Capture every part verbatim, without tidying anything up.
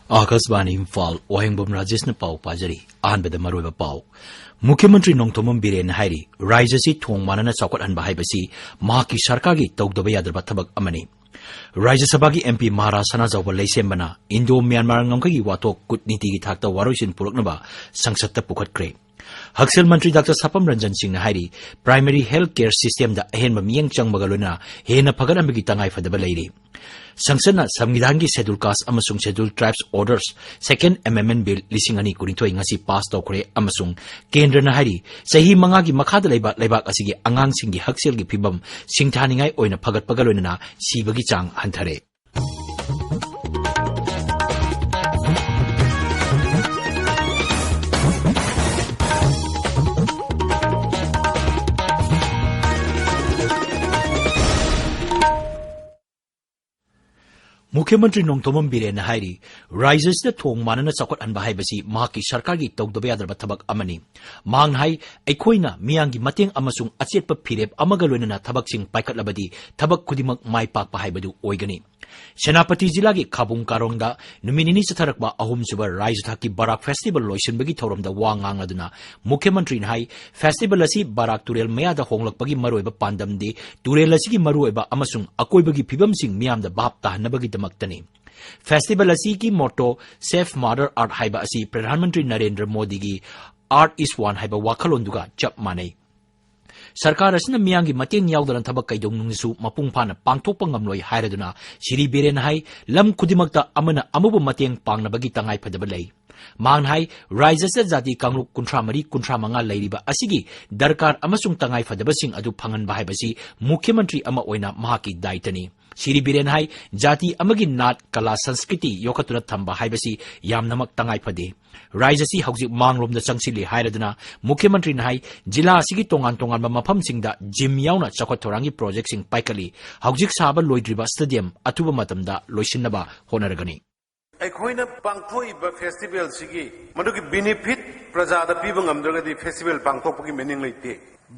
ꯑꯥꯀꯥꯁꯕꯥꯅꯤ ꯏꯝꯐꯥꯜ, ꯋꯥꯍꯦꯡꯕꯝ ꯔꯥꯖꯦꯁꯅ ꯄꯥꯎ ꯄꯥꯖꯔꯤ꯫ ꯑꯍꯥꯟꯕꯗ ꯃꯔꯨꯑꯣꯏꯕ ꯄꯥꯎ꯫ ꯃꯨꯈ꯭ꯌ ꯃꯟꯇ꯭ꯔꯤ ꯅꯣꯡꯊꯣꯝꯕꯝ ꯕꯤꯔꯦꯟꯅ ꯍꯥꯏꯔꯤ, ꯔꯥꯖ꯭ꯌ ꯑꯁꯤ ꯊꯣꯡ ꯃꯥꯟꯅꯅ ꯆꯥꯎꯈꯠꯍꯟꯕ ꯍꯥꯏꯕꯁꯤ ꯃꯍꯥꯛꯀꯤ ꯁꯔꯀꯥꯔꯒꯤ ꯇꯧꯗꯕ ꯌꯥꯗ꯭ꯔꯕ ꯊꯕꯛ ꯑꯃꯅꯤ꯫ ꯔꯥꯖ꯭ꯌ ꯁꯚꯥꯒꯤ MP ꯃꯍꯥꯔꯥ ꯁꯅꯥꯖꯥꯎꯕ ꯂꯩꯁꯦꯝꯕꯅ ꯏꯟꯗꯣ ꯃ꯭ꯌꯥꯟꯃꯥꯔ ꯉꯝꯈꯩꯒꯤ ꯋꯥꯊꯣꯛ ꯀꯨꯠꯅꯤꯇꯤꯒꯤ ꯊꯥꯛꯇ ꯋꯥꯔꯣꯏꯁꯤꯟ ꯄꯨꯔꯛꯅꯕ ꯁꯪꯁꯠꯇ ꯄꯨꯈꯠꯈ꯭ꯔꯦ꯫ ꯍꯛꯁꯦꯜ ꯃꯟꯇ꯭ꯔꯤ ꯗꯥꯛꯇꯔ ꯁꯥꯄꯝ ꯔꯟꯖꯟ ꯁꯤꯡꯅ ꯍꯥꯏꯔꯤ, primary health care systemꯗ ꯑꯍꯦꯟꯕ ꯃꯤꯠꯌꯦꯡ ꯆꯪꯕꯒ ꯂꯣꯏꯅꯅ ꯍꯦꯟꯅ ꯐꯒꯠꯍꯟꯕꯒꯤ ꯇꯉꯥꯏꯐꯗꯕ ꯂꯩꯔꯤ꯫ ꯁꯪꯁꯠꯅ ꯁꯪꯕꯤꯙꯥꯟꯒꯤ Scheduled Caste ꯑꯃꯁꯨꯡ Scheduled Tribes Orders, Second Amendment Bill ꯂꯤꯁꯤꯡ ꯑꯅꯤ ꯀꯨꯟꯅꯤꯊꯣꯏ ꯉꯁꯤ ꯄꯥꯁ ꯇꯧꯈ꯭ꯔꯦ ꯑꯃꯁꯨꯡ ꯀꯦꯟꯗ꯭ꯔꯅ ꯍꯥꯏꯔꯤ, ꯆꯍꯤ ꯃꯉꯥꯒꯤ ꯃꯈꯥꯗ ꯂꯩꯕ ꯂꯩꯕꯥꯛ ꯑꯁꯤꯒꯤ ꯑꯉꯥꯡꯁꯤꯡꯒꯤ ꯍꯛꯁꯦꯜꯒꯤ ꯐꯤꯕꯝ ꯁꯤꯡꯊꯥꯅꯤꯡꯉꯥꯏ ꯑꯣꯏꯅ ꯐꯒꯠꯄꯒ ꯂꯣꯏꯅꯅ ꯁꯤꯕꯒꯤ ꯆꯥꯡ ꯍꯟꯊꯔꯦ꯫ ꯃꯨꯈ꯭ꯌ ꯃꯟꯇ꯭ꯔꯤ ꯅꯣꯡꯊꯣꯝꯕꯝ ꯕꯤꯔꯦꯟꯅ ꯍꯥꯏꯔꯤ, ꯔꯥꯖ꯭ꯌ ꯑꯁꯤꯗ ꯊꯣꯡ ꯃꯥꯟꯅꯅ ꯆꯥꯎꯈꯠꯍꯟꯕ ꯍꯥꯏꯕꯁꯤ ꯃꯍꯥꯛꯀꯤ ꯁꯔꯀꯥꯔꯒꯤ ꯇꯧꯗꯕ ꯌꯥꯗ꯭ꯔꯕ ꯊꯕꯛ ꯑꯃꯅꯤ꯫ ꯃꯍꯥꯛꯅ ꯍꯥꯏ, ꯑꯩꯈꯣꯏꯅ ꯃꯤꯌꯥꯝꯒꯤ ꯃꯇꯦꯡ ꯑꯃꯁꯨꯡ ꯑꯆꯦꯠꯄ ꯐꯤꯔꯦꯞ ꯑꯃꯒ ꯂꯣꯏꯅꯅ ꯊꯕꯛꯁꯤꯡ ꯄꯥꯏꯈꯠꯂꯕꯗꯤ ꯊꯕꯛ ꯈꯨꯗꯤꯡꯃꯛ ꯃꯥꯏ ꯄꯥꯛꯄ ꯍꯥꯏꯕꯗꯨ ꯑꯣꯏꯒꯅꯤ꯫ ꯁꯦꯅꯥꯄꯇꯤ ꯖꯤꯂꯥꯒꯤ ꯈꯥꯕꯨꯡ ꯀꯥꯔꯣꯡꯗ ꯅꯨꯃꯤꯠ ꯅꯤꯅꯤ ꯆꯠꯊꯔꯛꯄ ꯑꯍꯨꯝꯁꯨꯕ ꯔꯥꯖ꯭ꯌ ꯊꯥꯛꯀꯤ ꯕꯔꯥꯛ ꯐꯦꯁꯇꯤꯚꯦꯜ ꯂꯣꯏꯁꯤꯟꯕꯒꯤ ꯊꯧꯔꯝꯗ ꯋꯥ ꯉꯥꯡꯂꯗꯨꯅ ꯃꯨꯈ꯭ꯌ ꯃꯟꯇ꯭ꯔꯤꯅ ꯍꯥꯏ, ꯐꯦꯁꯇꯤꯚꯦꯜ ꯑꯁꯤ ꯕꯔꯥꯛ ꯇꯨꯔꯦꯜ ꯃꯌꯥꯗ ꯍꯣꯡꯂꯛꯄꯒꯤ ꯃꯔꯨꯑꯣꯏꯕ ꯄꯥꯟꯗꯝꯗꯤ ꯇꯨꯔꯦꯜ ꯑꯁꯤꯒꯤ ꯃꯔꯨꯑꯣꯏꯕ ꯑꯃꯁꯨꯡ ꯑꯀꯣꯏꯕꯒꯤ ꯐꯤꯕꯝꯁꯤꯡ ꯃꯤꯌꯥꯝꯗ ꯚꯥꯞ ꯇꯥꯍꯟꯅꯕꯒꯤꯗꯃꯛꯇꯅꯤ꯫ ꯐꯦꯁꯇꯤꯚꯦꯜ ꯑꯁꯤꯒꯤ motto Save Mother Earth ꯍꯥꯏꯕ ꯑꯁꯤ ꯄ꯭ꯔꯙꯥꯟ ꯃꯟꯇ꯭ꯔꯤ ꯅꯔꯦꯟꯗ꯭ꯔ ꯃꯣꯗꯤꯒꯤ Earth is One ꯍꯥꯏꯕ ꯋꯥꯈꯜꯂꯣꯟꯗꯨꯒ ꯆꯞ ꯃꯥꯟꯅꯩ꯫ ꯁꯔꯀꯥꯔ ꯑꯁꯤꯅ ꯃꯤꯌꯥꯝꯒꯤ ꯃꯇꯦꯡ ꯌꯥꯎꯗꯅ ꯊꯕꯛ ꯀꯩꯗꯧꯅꯨꯡꯗꯁꯨ ꯃꯄꯨꯡ ꯐꯥꯅ ꯄꯥꯡꯊꯣꯛꯄ ꯉꯝꯂꯣꯏ ꯍꯥꯏꯔꯗꯨꯅ ꯁꯤꯔꯤ ꯕꯤꯔꯦꯟꯅ ꯍꯥꯏ, ꯂꯝ ꯈꯨꯗꯤꯡꯃꯛꯇ ꯑꯃꯅ ꯑꯃꯕꯨ ꯃꯇꯦꯡ ꯄꯥꯡꯅꯕꯒꯤ ꯇꯉꯥꯏꯐꯗꯕ ꯂꯩ꯫ ꯃꯍꯥꯛꯅ ꯍꯥꯏ, ꯔꯥꯖ꯭ꯌ ꯑꯁꯤꯗ ꯖꯥꯇꯤ ꯀꯥꯡꯂꯨꯞ ꯀꯨꯟꯊ꯭ꯔꯥ ꯃꯔꯤ, ꯀꯨꯟꯊ꯭ꯔꯥ ꯃꯉꯥ ꯂꯩꯔꯤꯕ ꯑꯁꯤꯒꯤ ꯗꯔꯀꯥꯔ ꯑꯃꯁꯨꯡ ꯇꯉꯥꯏꯐꯗꯕꯁꯤꯡ ꯑꯗꯨ ꯐꯪꯍꯟꯕ ꯍꯥꯏꯕꯁꯤ ꯃꯨꯈ꯭ꯌ ꯃꯟꯇ꯭ꯔꯤ ꯑꯃ ꯑꯣꯏꯅ ꯃꯍꯥꯛꯀꯤ ꯗꯥꯏꯇꯅꯤ꯫ ꯁꯤꯔꯤ ꯕꯤꯔꯦꯟ ꯍꯥꯏ, ꯖꯥꯇꯤ ꯑꯃꯒꯤ ꯅꯥꯠ, ꯀꯂꯥ, ꯁꯪꯁꯀ꯭ꯔꯤꯇꯤ ꯌꯣꯛꯈꯠꯇꯨꯅ ꯊꯝꯕ ꯍꯥꯏꯕꯁꯤ ꯌꯥꯝꯅꯃꯛ ꯇꯉꯥꯏ ꯐꯗꯦ꯫ ꯔꯥꯖ꯭ꯌ ꯑꯁꯤ ꯍꯧꯖꯤꯛ ꯃꯥꯡꯂꯣꯝꯗ ꯆꯪꯁꯤꯜꯂꯤ ꯍꯥꯏꯔꯗꯨꯅ ꯃꯨꯈ꯭ꯌ ꯃꯟꯇ꯭ꯔꯤꯅ ꯍꯥꯏ, ꯖꯤꯂꯥ ꯑꯁꯤꯒꯤ ꯇꯣꯉꯥꯟ ꯇꯣꯉꯥꯟꯕ ꯃꯐꯝꯁꯤꯡꯗ ꯖꯤꯝ ꯌꯥꯎꯅ ꯆꯥꯎꯈꯠ ꯊꯧꯔꯥꯡꯒꯤ ꯄ꯭ꯔꯣꯖꯦꯛꯁꯤꯡ ꯄꯥꯏꯈꯠꯂꯤ꯫ ꯍꯧꯖꯤꯛ ꯁꯥꯕ ꯂꯣꯏꯗ꯭ꯔꯤꯕ ꯁ꯭ꯇꯦꯗꯤꯌꯝ ꯑꯊꯨꯕ ꯃꯇꯝꯗ ꯂꯣꯏꯁꯤꯟꯅꯕ ꯍꯣꯠꯅꯔꯒꯅꯤ꯫ ꯑꯩꯈꯣꯏꯅ ꯄꯥꯡꯊꯣꯛꯏꯕ ꯐꯦꯁꯇꯤꯚꯦꯜꯁꯤꯒꯤ ꯃꯗꯨꯒꯤ ꯕꯤꯅꯤꯐꯤꯠ ꯄ꯭ꯔꯖꯥꯗ ꯄꯤꯕ ꯉꯝꯗ꯭ꯔꯒꯗꯤ ꯐꯦꯁꯇꯤꯚꯦꯜ ꯄꯥꯡꯊꯣꯛꯄꯒꯤ ꯃꯤꯅꯤꯡ ꯂꯩꯇꯦ꯫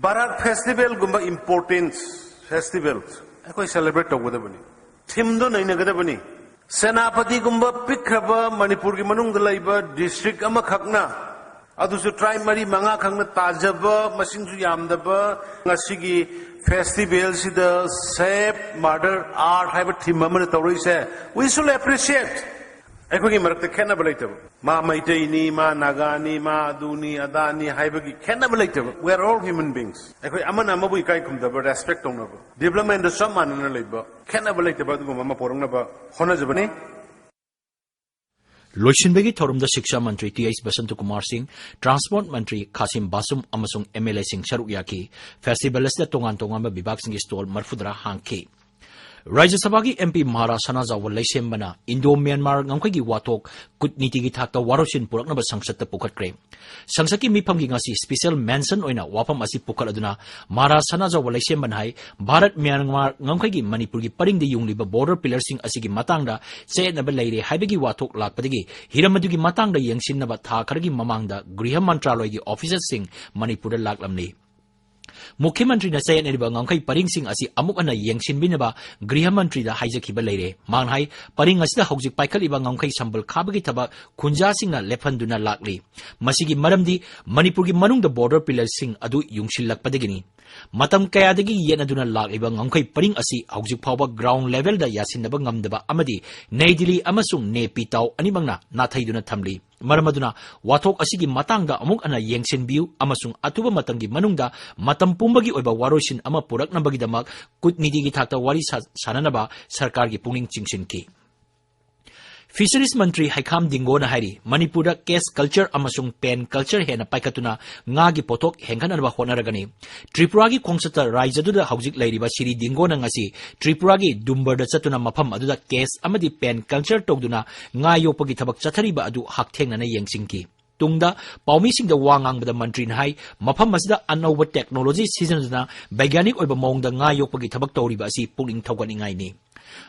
ꯕꯔꯥꯛ ꯐꯦꯁꯇꯤꯚꯦꯜꯒꯨꯝꯕ ꯏꯝꯄꯣꯔꯇꯦꯟꯁ ꯐꯦꯁꯇꯤꯚꯦꯜ ꯑꯩꯈꯣꯏ ꯁꯦꯂꯦꯕ꯭ꯔꯦꯠ ꯇꯧꯒꯗꯕꯅꯤ꯫ ꯊꯤꯝꯗꯣ ꯅꯩꯅꯒꯗꯕꯅꯤ꯫ ꯁꯦꯅꯥꯄꯇꯤꯒꯨꯝꯕ ꯄꯤꯛꯈ꯭ꯔꯕ ꯃꯅꯤꯄꯨꯔꯒꯤ ꯃꯅꯨꯡꯗ ꯂꯩꯕ ꯗꯤꯁꯇ꯭ꯔꯤꯛ ꯑꯃꯈꯛꯅ, ꯑꯗꯨꯁꯨ ꯇ꯭ꯔꯥꯏꯕ ꯃꯔꯤ ꯃꯉꯥ ꯈꯛꯅ ꯇꯥꯖꯕ, ꯃꯁꯤꯡꯁꯨ ꯌꯥꯝꯗꯕ, ꯉꯁꯤꯒꯤ ꯐꯦꯁꯇꯤꯚꯦꯜꯁꯤꯗ Save Mother Earth ꯍꯥꯏꯕ ꯊꯤꯝ ꯑꯃꯅ ꯇꯧꯔꯛꯏꯁꯦ, we should appreciate꯫ ꯑꯩꯈꯣꯏꯒꯤ ꯃꯔꯛꯇ ꯈꯦꯠꯅꯕ ꯂꯩꯇꯕ, ꯃꯥ ꯃꯩꯇꯩꯅꯤ, ꯃꯥ ꯅꯥꯒꯥꯅꯤ, ꯃꯥ ꯑꯗꯨꯅꯤ ꯑꯗꯥꯅꯤ ꯍꯥꯏꯕꯒꯤ ꯈꯦꯠꯅꯕ ꯂꯩꯇꯕ, we are all human beings꯫ ꯑꯩꯈꯣꯏ ꯑꯃꯅ ꯑꯃꯕꯨ ꯏꯀꯥꯏ ꯈꯨꯝꯗꯕ, ꯔꯦꯁꯄꯦꯛ ꯇꯧꯅꯕ, ꯗꯤꯕ꯭ꯂꯞꯃꯦꯟꯗ ꯆꯞ ꯃꯥꯟꯅꯅ ꯂꯩꯕ, ꯈꯦꯠꯅꯕ ꯂꯩꯇꯕ ꯑꯗꯨꯒꯨꯝꯕ ꯑꯃ ꯄꯣꯔꯛꯅꯕ ꯍꯣꯠꯅꯖꯕꯅꯤ꯫ ꯂꯣꯏꯁꯤꯟꯕꯒꯤ ꯊꯧꯔꯝꯗ ꯁꯤꯛꯁꯥ ꯃꯟꯇ꯭ꯔꯤ ꯇꯤ ꯑꯩꯆ ꯕꯁꯟꯇ ꯀꯨꯃꯥꯔ ꯁꯤꯡ, ꯇ꯭ꯔꯥꯟꯁꯄꯣꯔꯠ ꯃꯟꯇ꯭ꯔꯤ ꯈꯥꯁꯤꯝ ꯕꯥꯁꯨꯝ ꯑꯃꯁꯨꯡ ꯑꯦꯝ ꯑꯦꯜ ꯑꯦꯁꯤꯡ ꯁꯔꯨꯛ ꯌꯥꯈꯤ꯫ ꯐꯦꯁꯇꯤꯚꯦꯜ ꯑꯁꯤꯗ ꯇꯣꯉꯥꯟ ꯇꯣꯉꯥꯟꯕ ꯕꯤꯚꯥꯒꯁꯤꯡꯒꯤ ꯁ꯭ꯇꯣꯜ ꯃꯔꯤꯐꯨ ꯇꯔꯥ ꯍꯥꯡꯈꯤ꯫ ꯔꯥꯖ꯭ꯌ ꯁꯚꯥꯒꯤ ꯑꯦꯝ ꯄꯤ ꯃꯍꯥꯔꯥꯖ ꯁꯅꯥꯖꯥꯎꯕ ꯂꯩꯁꯦꯝꯕꯅ ꯏꯟꯗꯣ ꯃ꯭ꯌꯥꯟꯃꯥꯔ ꯉꯝꯈꯩꯒꯤ ꯋꯥꯊꯣꯛ ꯀꯨꯠꯅꯤꯇꯤꯒꯤ ꯊꯥꯛꯇ ꯋꯥꯔꯣꯏꯁꯤꯟ ꯄꯨꯔꯛꯅꯕ ꯁꯪꯁꯠꯇ ꯄꯨꯈꯠꯈ꯭ꯔꯦ꯫ ꯁꯪꯁꯠꯀꯤ ꯃꯤꯐꯝꯒꯤ ꯉꯁꯤ ꯁ꯭ꯄꯤꯁꯦꯜ ꯃꯦꯟꯁꯟ ꯑꯣꯏꯅ ꯋꯥꯐꯝ ꯑꯁꯤ ꯄꯨꯈꯠꯂꯗꯨꯅ ꯃꯍꯥꯔꯥꯖ ꯁꯅꯥꯖꯥꯎꯕ ꯂꯩꯁꯦꯝꯕꯅ ꯍꯥꯏ, ꯚꯥꯔꯠ ꯃ꯭ꯌꯥꯟꯃꯥꯔ ꯉꯝꯈꯩꯒꯤ ꯃꯅꯤꯄꯨꯔꯒꯤ ꯄꯔꯤꯡꯗ ꯌꯨꯡꯂꯤꯕ ꯕꯣꯔꯗꯔ ꯄꯤꯂꯔꯁꯤꯡ ꯑꯁꯤꯒꯤ ꯃꯇꯥꯡꯗ ꯆꯌꯦꯠꯅꯕ ꯂꯩꯔꯦ ꯍꯥꯏꯕꯒꯤ ꯋꯥꯊꯣꯛ ꯂꯥꯛꯄꯗꯒꯤ ꯍꯤꯔꯝ ꯑꯗꯨꯒꯤ ꯃꯇꯥꯡꯗ ꯌꯦꯡꯁꯤꯟꯅꯕ ꯊꯥ ꯈꯔꯒꯤ ꯃꯃꯥꯡꯗ ꯒ꯭ꯔꯤꯍ ꯃꯟꯇ꯭ꯔꯥꯂꯣꯏꯒꯤ ꯑꯣꯐꯤꯁꯔꯁꯤꯡ ꯃꯅꯤꯄꯨꯔꯗ ꯂꯥꯛꯂꯝꯂꯤ꯫ ꯃꯨꯈ꯭ꯌ ꯃꯟꯇ꯭ꯔꯤꯅ ꯆꯌꯦꯠꯅꯔꯤꯕ ꯉꯝꯈꯩ ꯄꯔꯤꯡꯁꯤꯡ ꯑꯁꯤ ꯑꯃꯨꯛ ꯍꯟꯅ ꯌꯦꯡꯁꯤꯟꯕꯤꯅꯕ ꯒ꯭ꯔꯤꯍ ꯃꯟꯇ꯭ꯔꯤꯗ ꯍꯥꯏꯖꯈꯤꯕ ꯂꯩꯔꯦ꯫ ꯃꯍꯥꯛꯅ ꯍꯥꯏ, ꯄꯔꯤꯡ ꯑꯁꯤꯗ ꯍꯧꯖꯤꯛ ꯄꯥꯏꯈꯠꯂꯤꯕ ꯉꯝꯈꯩ ꯁꯝꯕꯜ ꯈꯥꯕꯒꯤ ꯊꯕꯛ ꯈꯨꯟꯖꯥꯁꯤꯡꯅ ꯂꯦꯞꯍꯟꯗꯨꯅ ꯂꯥꯛꯂꯤ꯫ ꯃꯁꯤꯒꯤ ꯃꯔꯝꯗꯤ ꯃꯅꯤꯄꯨꯔꯒꯤ ꯃꯅꯨꯡꯗ ꯕꯣꯔꯗꯔ ꯄꯤꯂꯔꯁꯤꯡ ꯑꯗꯨ ꯌꯨꯡꯁꯤꯜꯂꯛꯄꯗꯒꯤꯅꯤ꯫ ꯃꯇꯝ ꯀꯌꯥꯗꯒꯤ ꯌꯦꯠꯅꯗꯨꯅ ꯂꯥꯛꯂꯤꯕ ꯉꯝꯈꯩ ꯄꯔꯤꯡ ꯑꯁꯤ ꯍꯧꯖꯤꯛ ꯐꯥꯎꯕ ꯒ꯭ꯔꯥꯎꯟ ꯂꯦꯚꯦꯜꯗ ꯌꯥꯁꯤꯟꯅꯕ ꯉꯝꯗꯕ ꯑꯃꯗꯤ ꯅꯩ ꯗꯤꯜꯂꯤ ꯑꯃꯁꯨꯡ ꯅꯦ ꯄꯤ ꯇꯥꯎ ꯑꯅꯤꯃꯛꯅ ꯅꯥꯊꯩꯗꯨꯅ ꯊꯝꯂꯤ꯫ ꯃꯔꯝ ꯑꯗꯨꯅ ꯋꯥꯊꯣꯛ ꯑꯁꯤꯒꯤ ꯃꯇꯥꯡꯗ ꯑꯃꯨꯛ ꯍꯟꯅ ꯌꯦꯡꯁꯤꯟꯕꯤꯌꯨ ꯑꯃꯁꯨꯡ ꯑꯊꯨꯕ ꯃꯇꯝꯒꯤ ꯃꯅꯨꯡꯗ ꯃꯇꯝ ꯄꯨꯝꯕꯒꯤ ꯑꯣꯏꯕ ꯋꯥꯔꯣꯏꯁꯤꯟ ꯑꯃ ꯄꯨꯔꯛꯅꯕꯒꯤꯗꯃꯛ ꯀꯨꯠꯅꯤꯇꯤꯒꯤ ꯊꯥꯛꯇ ꯋꯥꯔꯤ ꯁꯥ-, ꯁꯥꯅꯅꯕ ꯁꯔꯀꯥꯔꯒꯤ ꯄꯨꯛꯅꯤꯡ ꯆꯤꯡꯁꯤꯟꯈꯤ꯫ ꯐꯤꯁꯔꯤꯁ ꯃꯟꯇ꯭ꯔꯤ ꯍꯩꯈꯥꯝ ꯗꯤꯡꯒꯣꯅ ꯍꯥꯏꯔꯤ, ꯃꯅꯤꯄꯨꯔꯗ ꯀꯦꯁ ꯀꯜꯆꯔ ꯑꯃꯁꯨꯡ ꯄꯦꯟ ꯀꯜꯆꯔ ꯍꯦꯟꯅ ꯄꯥꯏꯈꯠꯇꯨꯅ ꯉꯥꯒꯤ ꯄꯣꯠꯊꯣꯛ ꯍꯦꯟꯒꯠꯅꯅꯕ ꯍꯣꯠꯅꯔꯒꯅꯤ꯫ ꯇ꯭ꯔꯤꯄꯨꯔꯥꯒꯤ ꯈꯣꯡꯆꯠꯇ ꯔꯥꯏꯖ꯭ꯌꯗꯨꯗ ꯍꯧꯖꯤꯛ ꯂꯩꯔꯤꯕ ꯁꯤꯔꯤ ꯗꯤꯡꯒꯣꯅ ꯉꯁꯤ ꯇ꯭ꯔꯤꯄꯨꯔꯥꯒꯤ ꯗꯨꯝꯕꯔꯗ ꯆꯠꯇꯨꯅ ꯃꯐꯝ ꯑꯗꯨꯗ ꯀꯦꯁ ꯑꯃꯗꯤ ꯄꯦꯟ ꯀꯜꯆꯔ ꯇꯧꯗꯨꯅ ꯉꯥ ꯌꯣꯛꯄꯒꯤ ꯊꯕꯛ ꯆꯠꯊꯔꯤꯕ ꯑꯗꯨ ꯍꯛꯊꯦꯡꯅꯅ ꯌꯦꯡꯁꯤꯟꯈꯤ꯫ ꯇꯨꯡꯗ ꯄꯥꯎꯃꯤꯁꯤꯡꯗ ꯋꯥ ꯉꯥꯡꯕꯗ ꯃꯟꯇ꯭ꯔꯤꯅ ꯍꯥꯏ, ꯃꯐꯝ ꯑꯁꯤꯗ ꯑꯅꯧꯕ ꯇꯦꯛꯅꯣꯂꯣꯖꯤ ꯁꯤꯖꯤꯟꯅꯗꯨꯅ ꯕꯩꯒ꯭ꯌꯥꯅꯤꯛ ꯑꯣꯏꯕ ꯃꯑꯣꯡꯗ ꯉꯥ ꯌꯣꯛꯄꯒꯤ ꯊꯕꯛ ꯇꯧꯔꯤꯕ ꯑꯁꯤ ꯄꯨꯛꯅꯤꯡ ꯊꯧꯒꯠꯅꯤꯡꯉꯥꯏꯅꯤ꯫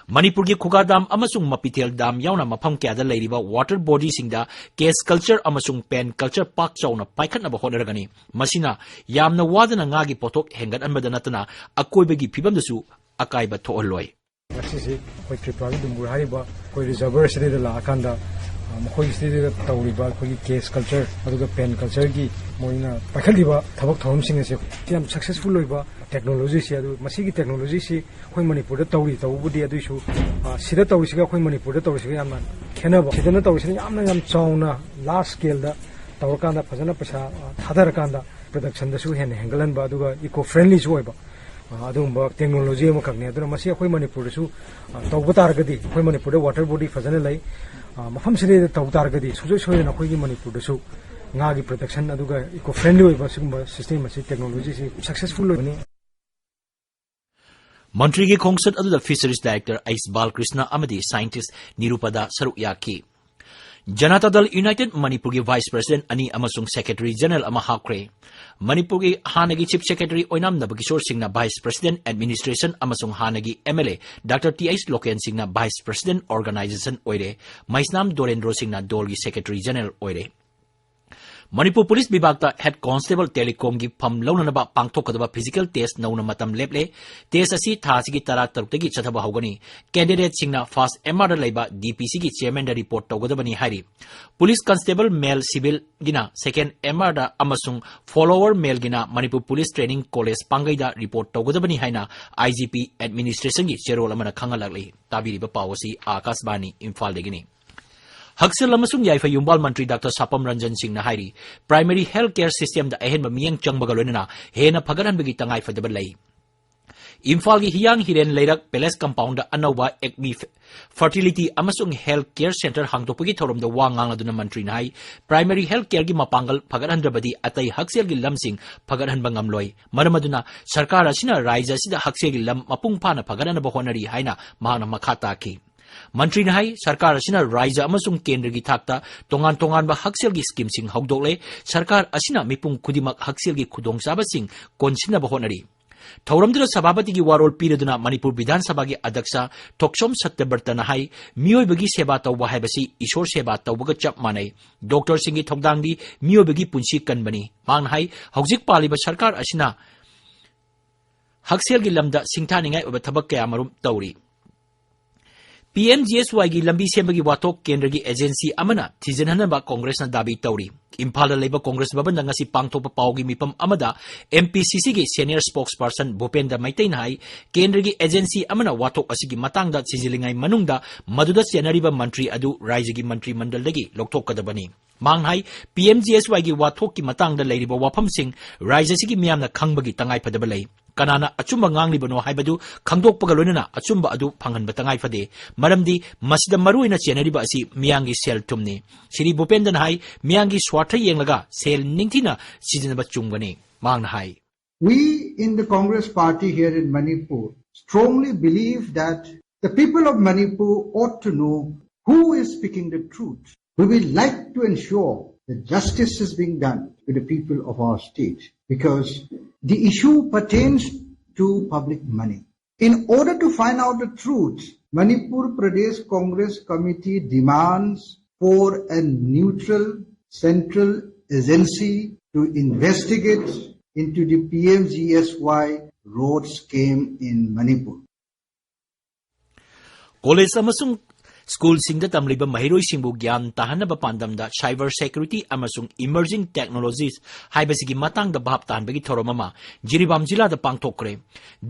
ꯃꯅꯤꯄꯨꯔꯒꯤ ꯈꯨꯒꯥ ꯗꯥꯝ ꯑꯃꯁꯨꯡ ꯃꯄꯤꯊꯦꯜ ꯗꯥꯝ ꯌꯥꯎꯅ ꯃꯐꯝ ꯀꯌꯥꯗ ꯂꯩꯔꯤꯕ ꯋꯥꯇꯔ ꯕꯣꯗꯤꯁꯤꯡꯗ ꯀꯦꯁ ꯀꯜꯆꯔ ꯑꯃꯁꯨꯡ ꯄꯦꯟ ꯀꯜꯆꯔ ꯄꯥꯛ ꯆꯥꯎꯅ ꯄꯥꯏꯈꯠꯅꯕ ꯍꯣꯠꯅꯔꯒꯅꯤ꯫ ꯃꯁꯤꯅ ꯌꯥꯝꯅ ꯋꯥꯗꯅ ꯉꯥꯒꯤ ꯄꯣꯠꯊꯣꯛ ꯍꯦꯟꯒꯠꯍꯟꯕꯗ ꯅꯠꯇꯅ ꯑꯀꯣꯏꯕꯒꯤ ꯐꯤꯕꯝꯗꯁꯨ ꯑꯀꯥꯏꯕ ꯊꯣꯛꯍꯜꯂꯣꯏ꯫ ꯁꯤꯁꯤ ꯑꯩꯈꯣꯏ ꯇ꯭ꯔꯤꯄꯨꯔꯥꯒꯤ ꯗꯨꯝꯕꯨꯔ ꯍꯥꯏꯔꯤꯕ ꯑꯩꯈꯣꯏ ꯔꯤꯖꯔꯚꯔ ꯑꯁꯤꯗꯩꯗ ꯂꯥꯛꯑꯀꯥꯟꯗ, ꯑ, ꯃꯈꯣꯏꯒꯤ ꯁꯤꯗꯩꯗ ꯇꯧꯔꯤꯕ ꯑꯩꯈꯣꯏꯒꯤ ꯀꯦꯁ ꯀꯜꯆꯔ ꯑꯗꯨꯒ ꯄꯦꯟ ꯀꯜꯆꯔꯒꯤ ꯃꯣꯏꯅ ꯄꯥꯏꯈꯠꯂꯤꯕ ꯊꯕꯛ ꯊꯧꯔꯝꯁꯤꯡ ꯑꯁꯦ ꯌꯥꯝ ꯁꯛꯁꯦꯁꯐꯨꯜ ꯑꯣꯏꯕ ꯇꯦꯛꯅꯣꯂꯣꯖꯤꯁꯤ, ꯑꯗꯨ ꯃꯁꯤꯒꯤ ꯇꯦꯛꯅꯣꯂꯣꯖꯤꯁꯤ ꯑꯩꯈꯣꯏ ꯃꯅꯤꯄꯨꯔꯗ ꯇꯧꯔꯤ ꯇꯧꯕꯕꯨꯗꯤ, ꯑꯗꯨꯏꯁꯨ, ꯑ, ꯁꯤꯗ ꯇꯧꯔꯤꯁꯤꯒ ꯑꯩꯈꯣꯏ ꯃꯅꯤꯄꯨꯔꯗ ꯇꯧꯔꯤꯁꯤꯒ ꯌꯥꯝꯅ ꯈꯦꯠꯅꯕ꯫ ꯁꯤꯗꯅ ꯇꯧꯔꯤꯁꯤꯅ ꯌꯥꯝꯅ ꯌꯥꯝ ꯆꯥꯎꯅ ꯂꯥꯔꯖ ꯁ꯭ꯀꯦꯜꯗ ꯇꯧꯔꯀꯥꯟꯗ ꯐꯖꯅ ꯄꯩꯁꯥ, ꯑ, ꯊꯥꯗꯔꯀꯥꯟꯗ ꯄ꯭ꯔꯗꯛꯁꯟꯗꯁꯨ ꯍꯦꯟꯅ ꯍꯦꯟꯒꯠꯍꯟꯕ ꯑꯗꯨꯒ ꯏꯀꯣ ꯐ꯭ꯔꯦꯟꯂꯤꯁꯨ ꯑꯣꯏꯕ, ꯑ, ꯑꯗꯨꯒꯨꯝꯕ ꯇꯦꯛꯅꯣꯂꯣꯖꯤ ꯑꯃꯈꯛꯅꯤ꯫ ꯑꯗꯨꯅ ꯃꯁꯤ ꯑꯩꯈꯣꯏ ꯃꯅꯤꯄꯨꯔꯗꯁꯨ, ꯑ, ꯇꯧꯕ ꯇꯥꯔꯒꯗꯤ, ꯑꯩꯈꯣꯏ ꯃꯅꯤꯄꯨꯔꯗ ꯋꯥꯇꯔ ꯕꯣꯗꯤ ꯐꯖꯅ ꯂꯩ, ꯑ, ꯃꯐꯝ ꯁꯤꯗꯩꯗ ꯇꯧ ꯇꯥꯔꯒꯗꯤ ꯁꯨꯡꯁꯣꯏ ꯁꯣꯏꯗꯅ ꯑꯩꯈꯣꯏꯒꯤ ꯃꯅꯤꯄꯨꯔꯗꯁꯨ ꯉꯥꯒꯤ ꯄ꯭ꯔꯗꯛꯁꯟ ꯑꯗꯨꯒ ꯏꯀꯣ ꯐ꯭ꯔꯦꯟꯂꯤ ꯑꯣꯏꯕ ꯁꯤꯒꯨꯝꯕ ꯁꯤꯁꯇꯦꯝ ꯑꯁꯤ, ꯇꯦꯛꯅꯣꯂꯣꯖꯤꯁꯤ ꯁꯛꯁꯦꯁꯐꯨꯜ ꯑꯣꯏꯒꯅꯤ꯫ ꯃꯟꯇ꯭ꯔꯤꯒꯤ ꯈꯣꯡꯆꯠ ꯑꯗꯨꯗ ꯐꯤꯁꯔꯤꯁ ꯗꯥꯏꯔꯦꯛꯇꯔ ꯑꯩꯆ ꯕꯥꯂꯀ꯭ꯔꯤꯁꯅ ꯑꯃꯗꯤ ꯁꯥꯏꯟꯇꯤꯁ ꯅꯤꯔꯨꯄꯗꯥ ꯁꯔꯨꯛ ꯌꯥꯈꯤ꯫ ꯖꯅꯇꯥ ꯗꯜ ꯌꯨꯅꯥꯏꯇꯦꯗ ꯃꯅꯤꯄꯨꯔꯒꯤ ꯚꯥꯏꯁ ꯄ꯭ꯔꯁꯤꯗꯦꯟꯠ ꯑꯅꯤ ꯑꯃꯁꯨꯡ ꯁꯦꯀ꯭ꯔꯦꯇꯔꯤ ꯖꯦꯅꯔꯦꯜ ꯑꯃ ꯍꯥꯞꯈ꯭ꯔꯦ꯫ ꯃꯅꯤꯄꯨꯔꯒꯤ ꯍꯥꯟꯅꯒꯤ ꯆꯤꯐ ꯁꯦꯀ꯭ꯔꯦꯇꯔꯤ ꯑꯣꯏꯅꯥꯝ ꯅꯕꯀꯤꯁꯣꯔ ꯁꯤꯡꯅ ꯚꯥꯏꯁ ꯄ꯭ꯔꯁꯤꯗꯦꯟꯠ ꯑꯦꯗꯃꯤꯅꯤꯁꯇ꯭ꯔꯦꯁꯟ ꯑꯃꯁꯨꯡ ꯍꯥꯟꯅꯒꯤ M L A doctor T H local ꯁꯤꯡꯅ ꯚꯥꯏꯁ ꯄ꯭ꯔꯁꯤꯗꯦꯟꯠ ꯑꯣꯔꯒꯅꯥꯏꯖꯦꯁꯟ ꯑꯣꯏꯔꯦ꯫ ꯃꯩꯁꯅꯥꯝ ꯗꯣꯔꯦꯟꯗ꯭ꯔꯣ ꯁꯤꯡꯅ ꯗꯣꯜꯒꯤ ꯁꯦꯀ꯭ꯔꯦꯇꯔꯤ ꯖꯦꯅꯔꯦꯜ ꯑꯣꯏꯔꯦ꯫ ꯃꯅꯤꯄꯨꯔ ꯄꯨꯂꯤꯁ ꯕꯤꯚꯥꯒꯇ ꯍꯦꯗ ꯀꯣꯟꯁꯇꯦꯕꯜ ꯇꯦꯂꯤꯀꯣꯝꯒꯤ ꯐꯝ ꯂꯧꯅꯅꯕ ꯄꯥꯡꯊꯣꯛꯀꯗꯕ ꯐꯤꯖꯤꯀꯦꯜ ꯇꯦꯁ ꯅꯧꯅ ꯃꯇꯝ ꯂꯦꯞꯂꯦ꯫ ꯇꯦꯁ ꯑꯁꯤ ꯊꯥ ꯑꯁꯤꯒꯤ ꯇꯔꯥ ꯇꯔꯨꯛꯇꯒꯤ ꯆꯠꯊꯕ ꯍꯧꯒꯅꯤ꯫ ꯀꯦꯟꯗꯤꯗꯦꯠꯁꯤꯡꯅ ꯐꯥꯔꯁ ꯑꯦꯝ ꯑꯥꯔꯗ ꯂꯩꯕ ꯗꯤ ꯄꯤ ꯁꯤꯒꯤ ꯆꯤꯌꯔꯃꯦꯟꯗ ꯔꯤꯄꯣꯔꯠ ꯇꯧꯒꯗꯕꯅꯤ ꯍꯥꯏꯔꯤ꯫ ꯄꯨꯂꯤꯁ ꯀꯟꯁꯇꯦꯕꯜ ꯃꯦꯜ ꯁꯤꯚꯤꯜꯒꯤꯅ ꯁꯦꯀꯦꯟ ꯑꯦꯝ ꯑꯥꯔꯗ ꯑꯃꯁꯨꯡ ꯐꯣꯂꯣꯋꯔ ꯃꯦꯜꯒꯤꯅ ꯃꯅꯤꯄꯨꯔ ꯄꯨꯂꯤꯁ ꯇ꯭ꯔꯦꯅꯤꯡ ꯀꯣꯂꯦꯖ ꯄꯥꯡꯒꯩꯗ ꯔꯤꯄꯣꯔꯠ ꯇꯧꯒꯗꯕꯅꯤ ꯍꯥꯏꯅ ꯑꯥꯏ ꯖꯤ ꯄꯤ ꯑꯦꯗꯃꯤꯅꯤꯁꯇ꯭ꯔꯦꯁꯟꯒꯤ ꯆꯦꯔꯣꯜ ꯑꯃꯅ ꯈꯪꯍꯜꯂꯛꯂꯤ꯫ ꯇꯥꯕꯤꯔꯤꯕ ꯄꯥꯎ ꯑꯁꯤ ꯑꯥꯀꯥꯁꯕꯥꯅꯤ ꯏꯝꯐꯥꯜꯗꯒꯤꯅꯤ꯫ ꯍꯛꯁꯦꯜ ꯑꯃꯁꯨꯡ ꯌꯥꯏꯐ ꯌꯨꯝꯕꯥꯜ ꯃꯟꯇ꯭ꯔꯤ ꯗꯥꯛꯇꯔ ꯁꯥꯄꯝ ꯔꯟꯖꯟ ꯁꯤꯡꯅ ꯍꯥꯏꯔꯤ, ꯄ꯭ꯔꯥꯏꯃꯔꯤ ꯍꯦꯜꯊ ꯀꯦꯌꯔ ꯁꯤꯁꯇꯦꯝꯗ ꯑꯍꯦꯟꯕ ꯃꯤꯠꯌꯦꯡ ꯆꯪꯕꯒ ꯂꯣꯏꯅꯅ ꯍꯦꯟꯅ ꯐꯒꯠꯍꯟꯕꯒꯤ ꯇꯉꯥꯏꯐꯗꯕ ꯂꯩ꯫ ꯏꯝꯐꯥꯜꯒꯤ ꯍꯤꯌꯥꯡ ꯍꯤꯔꯦꯟ ꯂꯩꯔꯛ ꯄꯦꯂꯦꯁ ꯀꯝꯄꯥꯎꯟꯗ ꯑꯅꯧꯕ ꯑꯦꯛꯃꯤ ꯐꯔꯇꯤꯂꯤꯇꯤ ꯑꯃꯁꯨꯡ ꯍꯦꯜꯊ ꯀꯦꯌꯔ ꯁꯦꯟꯇꯔ ꯍꯥꯡꯗꯣꯛꯄꯒꯤ ꯊꯧꯔꯝꯗ ꯋꯥ ꯉꯥꯡꯂꯗꯨꯅ ꯃꯟꯇ꯭ꯔꯤꯅ ꯍꯥꯏ, ꯄ꯭ꯔꯥꯏꯃꯔꯤ ꯍꯦꯜꯊ ꯀꯦꯌꯔꯒꯤ ꯃꯄꯥꯡꯒꯜ ꯐꯒꯠꯍꯟꯗ꯭ꯔꯕꯗꯤ ꯑꯇꯩ ꯍꯛꯁꯦꯜꯒꯤ ꯂꯝꯁꯤꯡ ꯐꯒꯠꯍꯟꯕ ꯉꯝꯂꯣꯏ꯫ ꯃꯔꯝ ꯑꯗꯨꯅ ꯁꯔꯀꯥꯔ ꯑꯁꯤꯅ ꯔꯥꯖ꯭ꯌ ꯑꯁꯤꯗ ꯍꯛꯁꯦꯜꯒꯤ ꯂꯝ ꯃꯄꯨꯡ ꯐꯥꯅ ꯐꯒꯠꯍꯟꯅꯕ ꯍꯣꯠꯅꯔꯤ ꯍꯥꯏꯅ ꯃꯍꯥꯛꯅ ꯃꯈꯥ ꯇꯥꯈꯤ꯫ ꯃꯟꯇ꯭ꯔꯤꯅ ꯍꯥꯏ, ꯁꯔꯀꯥꯔ ꯑꯁꯤꯅ ꯔꯥꯖ꯭ꯌ ꯑꯃꯁꯨꯡ ꯀꯦꯟꯗ꯭ꯔꯒꯤ ꯊꯥꯛꯇ ꯇꯣꯉꯥꯟ ꯇꯣꯉꯥꯟꯕ ꯍꯛꯁꯦꯜꯒꯤ ꯁ꯭ꯀꯤꯝꯁꯤꯡ ꯍꯧꯗꯣꯛꯂꯦ꯫ ꯁꯔꯀꯥꯔ ꯑꯁꯤꯅ ꯃꯤꯄꯨꯝ ꯈꯨꯗꯤꯡꯃꯛ ꯍꯛꯁꯦꯜꯒꯤ ꯈꯨꯗꯣꯡꯆꯥꯕꯁꯤꯡ ꯀꯣꯟꯁꯤꯟꯅꯕ ꯍꯣꯠꯅꯔꯤ꯫ ꯊꯧꯔꯝꯗꯨꯗ ꯁꯚꯥꯄꯇꯤꯒꯤ ꯋꯥꯔꯣꯜ ꯄꯤꯔꯗꯨꯅ ꯃꯅꯤꯄꯨꯔ ꯕꯤꯙꯥꯟ ꯁꯚꯥꯒꯤ ꯑꯗ꯭ꯌꯛꯁ ꯊꯣꯛꯆꯣꯝ ꯁꯇ꯭ꯌꯕ꯭ꯔꯇꯅ ꯍꯥꯏ, ꯃꯤꯑꯣꯏꯕꯒꯤ ꯁꯦꯕꯥ ꯇꯧꯕ ꯍꯥꯏꯕꯁꯤ ꯏꯁꯣꯔ ꯁꯦꯕꯥ ꯇꯧꯕꯒ ꯆꯞ ꯃꯥꯟꯅꯩ꯫ ꯗꯣꯛꯇꯔꯁꯤꯡꯒꯤ ꯊꯧꯗꯥꯡꯗꯤ ꯃꯤꯑꯣꯏꯕꯒꯤ ꯄꯨꯟꯁꯤ ꯀꯟꯕꯅꯤ꯫ ꯃꯍꯥꯛꯅ ꯍꯥꯏ, ꯍꯧꯖꯤꯛ ꯄꯥꯜꯂꯤꯕ ꯁꯔꯀꯥꯔ ꯑꯁꯤꯅ ꯍꯛꯁꯦꯜꯒꯤ ꯂꯝꯗ ꯁꯤꯡꯊꯥꯅꯤꯡꯉꯥꯏ ꯑꯣꯏꯕ ꯊꯕꯛ ꯀꯌꯥ ꯃꯔꯨꯝ ꯇꯧꯔꯤ꯫ ꯄꯤ ꯑꯦꯝ ꯖꯤ ꯑꯦꯁ ꯋꯥꯏꯒꯤ ꯂꯝꯕꯤ ꯁꯦꯝꯕꯒꯤ ꯋꯥꯊꯣꯛ ꯀꯦꯟꯗ꯭ꯔꯒꯤ ꯑꯦꯖꯦꯟꯁꯤ ꯑꯃꯅ ꯊꯤꯖꯤꯟꯍꯟꯅꯕ ꯀꯣꯡꯒ꯭ꯔꯦꯁꯅ ꯗꯥꯕꯤ ꯇꯧꯔꯤ꯫ ꯏꯝꯐꯥꯜꯗ ꯂꯩꯕ ꯀꯣꯡꯒ꯭ꯔꯦꯁ ꯚꯕꯟꯗ ꯉꯁꯤ ꯄꯥꯡꯊꯣꯛꯄ ꯄꯥꯎꯒꯤ ꯃꯤꯐꯝ ꯑꯃꯗ ꯑꯦꯝ ꯄꯤ ꯁꯤ ꯁꯤꯒꯤ senior spokesperson ꯚꯨꯄꯦꯟꯗ꯭ꯔ ꯃꯩꯇꯩꯅ ꯍꯥꯏ, ꯀꯦꯟꯗ꯭ꯔꯒꯤ ꯑꯦꯖꯦꯟꯁꯤ ꯑꯃꯅ ꯋꯥꯊꯣꯛ ꯑꯁꯤꯒꯤ ꯃꯇꯥꯡꯗ ꯊꯤꯖꯤꯜꯂꯤꯉꯩ ꯃꯅꯨꯡꯗ ꯃꯗꯨꯗ ꯆꯦꯟꯅꯔꯤꯕ ꯃꯟꯇ꯭ꯔꯤ ꯑꯗꯨ ꯔꯥꯏꯖ꯭ꯌꯒꯤ ꯃꯟꯇ꯭ꯔꯤ ꯃꯟꯗꯜꯗꯒꯤ ꯂꯧꯊꯣꯛꯀꯗꯕꯅꯤ꯫ ꯃꯍꯥꯛꯅ ꯍꯥꯏ, ꯄꯤ ꯑꯦꯝ ꯖꯤ ꯑꯦꯁ ꯋꯥꯏꯒꯤ ꯋꯥꯊꯣꯛꯀꯤ ꯃꯇꯥꯡꯗ ꯂꯩꯔꯤꯕ ꯋꯥꯐꯝꯁꯤꯡ ꯔꯥꯏꯖ꯭ꯌ ꯑꯁꯤꯒꯤ ꯃꯤꯌꯥꯝꯅ ꯈꯪꯕꯒꯤ ꯇꯉꯥꯏꯐꯗꯕ ꯂꯩ꯫ ꯀꯅꯥꯅ ꯑꯆꯨꯝꯕ ꯉꯥꯡꯂꯤꯕꯅꯣ ꯍꯥꯏꯕꯗꯨ ꯈꯪꯗꯣꯛꯄꯒ ꯂꯣꯏꯅꯅ ꯑꯆꯨꯝꯕ ꯑꯗꯨ ꯐꯪꯍꯟꯕ ꯇꯉꯥꯏ ꯐꯗꯦ꯫ ꯃꯔꯝꯗꯤ ꯃꯁꯤꯗ ꯃꯔꯨꯑꯣꯏꯅ ꯆꯦꯟꯅꯔꯤꯕ ꯑꯁꯤ ꯃꯤꯌꯥꯝꯒꯤ ꯁꯦꯜ ꯊꯨꯝꯅꯤ꯫ ꯁ꯭ꯔꯤ ꯚꯨꯄꯦꯟꯗ꯭ꯔꯅ ꯍꯥꯏ, ꯃꯤꯌꯥꯝꯒꯤ ꯁ꯭ꯋꯥꯔꯊ ꯌꯦꯡꯂꯒ ꯁꯦꯜ ꯅꯤꯡꯊꯤꯅ ꯁꯤꯖꯤꯟꯅꯕ ꯆꯨꯝꯒꯅꯤ꯫ ꯃꯍꯥꯛꯅ ꯍꯥꯏ, We in the Congress party here in Manipur strongly believe that the people of Manipur ought to know who is speaking the truth. We will like to ensure that justice is being done to the people of our state because the issue pertains to public money. In order to find out the truth, Manipur Pradesh Congress Committee demands for a neutral central agency to investigate into the P M G S Y road scam in Manipur. College ꯑꯃꯁꯨꯡ ꯁ꯭ꯀꯨꯜꯁꯤꯡꯗ ꯇꯝꯂꯤꯕ ꯃꯍꯩꯔꯣꯏꯁꯤꯡꯕꯨ ꯒ꯭ꯌꯥꯟ ꯇꯥꯍꯟꯅꯕ ꯄꯥꯟꯗꯝꯗ cyber security ꯑꯃꯁꯨꯡ emerging technologies ꯍꯥꯏꯕꯁꯤꯒꯤ ꯃꯇꯥꯡꯗ ꯚꯥꯞ ꯇꯥꯍꯟꯕꯒꯤ ꯊꯧꯔꯝ ꯑꯃ ꯖꯤꯔꯤꯕꯥꯝ ꯖꯤꯂꯥꯗ ꯄꯥꯡꯊꯣꯛꯈ꯭ꯔꯦ꯫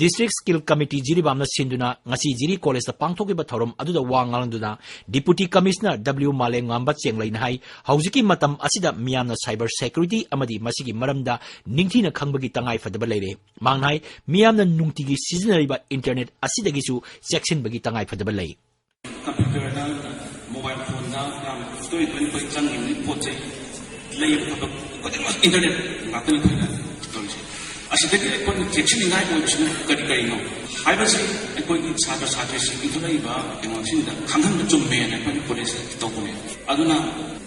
District Skill Committee ꯖꯤꯔꯤꯕꯥꯝꯅ ꯁꯤꯟꯗꯨꯅ ꯉꯁꯤ ꯖꯤꯔꯤ ꯀꯣꯂꯦꯖꯇ ꯄꯥꯡꯊꯣꯛꯈꯤꯕ ꯊꯧꯔꯝ ꯑꯗꯨꯗ ꯋꯥ ꯉꯥꯡꯗꯨꯅ Deputy Commissioner W ꯃꯥꯂꯦꯝꯉꯥꯟꯕ ꯆꯦꯡꯂꯩꯅ ꯍꯥꯏ, ꯍꯧꯖꯤꯛꯀꯤ ꯃꯇꯝ ꯑꯁꯤꯗ ꯃꯤꯌꯥꯝꯅ cyber security ꯑꯃꯗꯤ ꯃꯁꯤꯒꯤ ꯃꯔꯝꯗ ꯅꯤꯡꯊꯤꯅ ꯈꯪꯕꯒꯤ ꯇꯉꯥꯏꯐꯗꯕ ꯂꯩꯔꯦ꯫ ꯃꯍꯥꯛꯅ ꯍꯥꯏ, ꯃꯤꯌꯥꯝꯅ ꯅꯨꯡꯇꯤꯒꯤ ꯁꯤꯖꯤꯟꯅꯔꯤꯕ internet ꯑꯁꯤꯗꯒꯤꯁꯨ ꯆꯦꯛꯁꯤꯟꯕꯒꯤ ꯇꯉꯥꯏꯐꯗꯕ ꯂꯩ꯫ Computerꯗ, mobile phoneꯗ ꯌꯥꯝ ꯇꯣꯏ ꯇꯣꯏꯅ ꯑꯩꯈꯣꯏ ꯆꯪꯉꯤꯕꯅꯤ, ꯄꯣꯠ ꯆꯩ ꯂꯩꯕ ꯈꯣꯠꯄ ꯈꯨꯗꯤꯡꯃꯛ internet ꯉꯥꯛꯇꯅꯤ ꯑꯩꯈꯣꯏꯅ ꯇꯧꯔꯤꯁꯦ꯫ ꯑꯁꯤꯗꯒꯤ ꯑꯩꯈꯣꯏꯅ ꯆꯦꯛꯁꯤꯟꯅꯤꯡꯉꯥꯏ ꯑꯣꯏꯕꯁꯤꯅ ꯀꯔꯤ ꯀꯔꯤꯅꯣ ꯍꯥꯏꯕꯁꯤ ꯑꯩꯈꯣꯏꯒꯤ ꯁꯥꯇ꯭ꯔ ꯁꯥꯇ꯭ꯔꯤꯁꯤꯡ ꯏꯟꯈꯠꯂꯛꯏꯕ ꯀꯩꯅꯣꯁꯤꯡꯗ ꯈꯪꯍꯟꯕ ꯆꯨꯝꯃꯦꯅ ꯑꯩꯈꯣꯏꯅ ꯀꯣꯂꯦꯖꯇ ꯇꯧꯕꯅꯦ꯫ ꯑꯗꯨꯅ